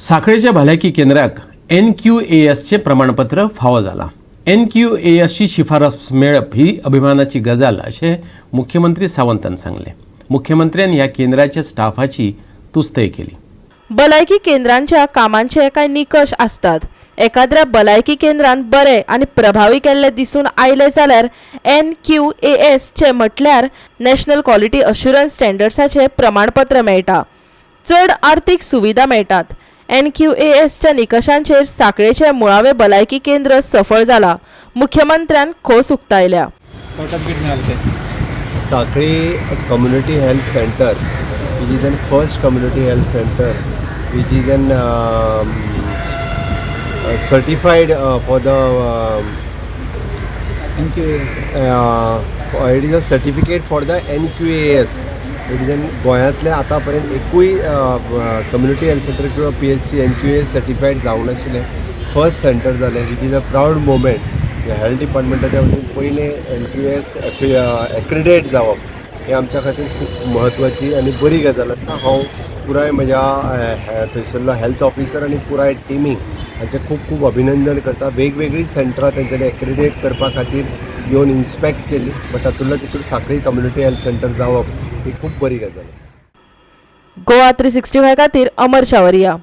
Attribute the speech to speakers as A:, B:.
A: साखळेच्या भलायकी केंद्राक एनक्यूएएसचें प्रमाणपत्र फावो जालां. एनक्यूएएसची शिफारस मेळप ही अभिमानाची गजाल अशें मुख्यमंत्री सावंतान सांगलें. मुख्यमंत्र्यान ह्या केंद्राच्या स्टाफाची तुस्तय केली.
B: भलायकी केंद्रांच्या कामांचे कांय निकश आसतात. एकाद्र्या भलायकी केंद्रान बरें आनी प्रभावी केल्लें दिसून आयलें जाल्यार एनक्यूएएसचें, म्हटल्यार नॅशनल क्वॉलिटी अश्युरन्स स्टँडर्ड्साचें प्रमाणपत्र मेळटा, चड आर्थीक सुविधा मेळटात. एनक्यूएएसच्या निकशांचेर साखळेचें मुळावें भलायकी केंद्र सफळ जाला. मुख्यमंत्र्यान खोस उक्तायल्या.
C: सर्टिफिकेट मिळालं ते.
D: Sanquelim Community Health Center, which is an first community health center, which is an certified for the it is a certificate for the NQAS. It is an गोंयांतलें आतां पर्यंत एकूय कम्युनिटी हेल्थ सेंटर किंवा PHC NQAS certified जावंक नाशिल्लें, first centre जालें, which is a proud moment. Health डिपार्टमेंटाच्या वतीन पयलें NQAS एक्रिडेट जावप हें आमच्या खातीर खूब म्हत्वाची आनी बरी गजाल आसा. हांव पुराय म्हज्या थंयसरलो हेल्थ ऑफिसर आनी पुराय टिमीक हांचें खूब खूब अभिनंदन करता. वेगवेगळीं सेंटरां तेंच्यांनी एक्रिडेट करपा खातीर येवन इन्स्पेक्ट केली, बट तातूंतल्या तितून साखळी कम्युनिटी हेल्थ सेंटर जावप ही खूब बरी गजाल आसा.
B: गोवा 365 खातीर अमर शावरिया.